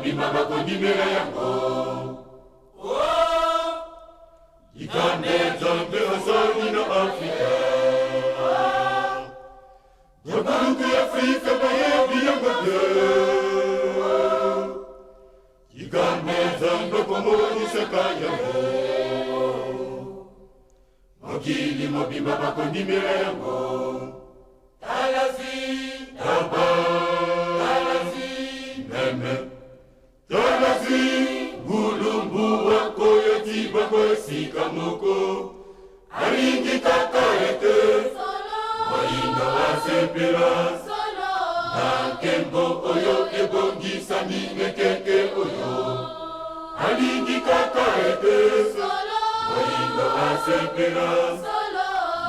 mobimba bakondimela yango. Oh! Likambo Nzambe asali na Afrika, bakulutu ya Afrika bayebi yango te. Likambo Nzambe akomonisaka yango, mokili mobimba bakondimela yango. Talasi taba, talasi meme, talasi ngulumbu wakoyoti bango esika moko, alingi kaka ete moyindo asepela na nkembo oyo ebongisami ekeke oyo, alingi kaka ete moyindo asepela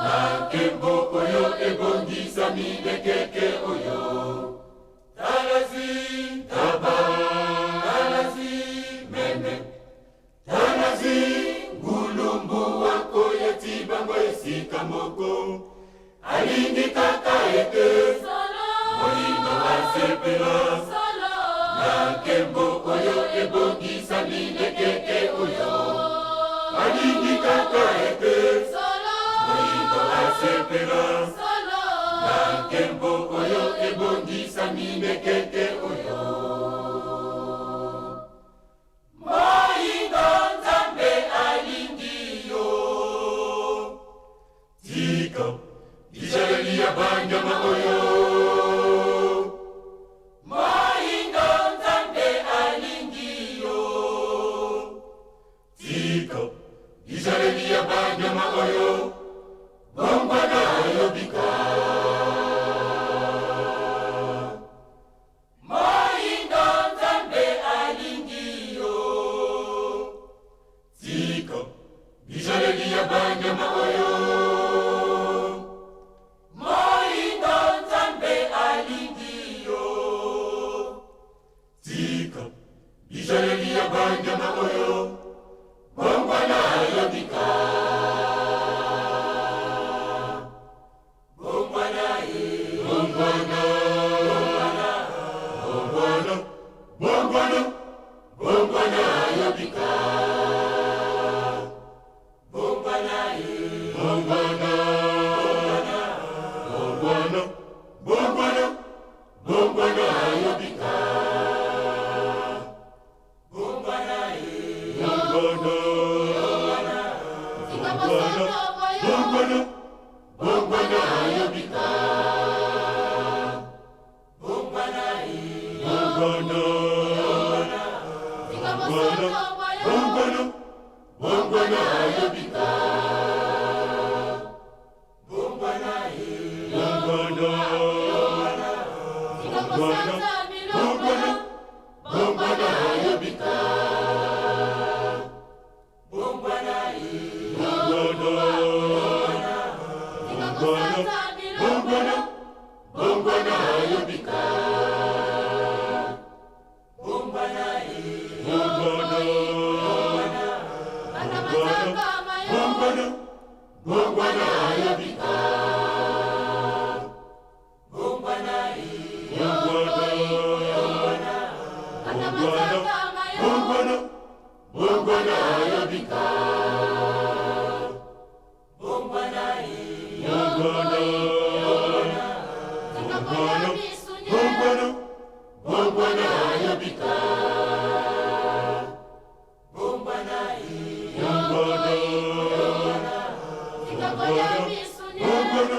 na nkembo oyo ebongisami ekeke oyo. Talasi taba, talasi meme, talasi ngulumbu wakoyeti bango esika moko, alingi kaka ete moyindo asepela na nkembo oyo ebongisami ekeke oyo, alingi kaka ete moyindo asepela na nkembo oyo ebongisami ekeke oyo. Moyindo Nzambe alingi yo, tika bizaleli ya banyama oyo. Moyindo Nzambe alingi yo, tika bizaleli ya banyama oyo, bongwana yobika. Moyindo Nzambe alingi yo, tika bizaleli ya banyama oyo. Moyindo Nzambe alingi yo, tika bizaleli ya banyama oyo, bongwana yobika. Bongwana ye, bongwana, bongwana, bongwana, bongwana yobika. Bongwana ye, bongwana, bongwana, bongwana, bongwana yobika. Bongwana ye, bongwana, bongwana, bongwana, bongwana yobika. Bongwana ye, bongwana, bongwana, bongwana, bongwana yobika. Bongwana ye, bongwana, bongwana, bongwana, bongwana yobika. Bongwana ye, bongwana, bongwana, bongwana, bongwana yobika. Bongwana ye, bongwana, bongwana, bongwana, bongwana yobika. Bongwana ye, bongwana, bongwana, bongwana, bongwana yobika. Bongwana ye, bongwana, bongwana, bongwana, bongwana yobika. Bongwana ye, bongwana, bongwana, bongwana,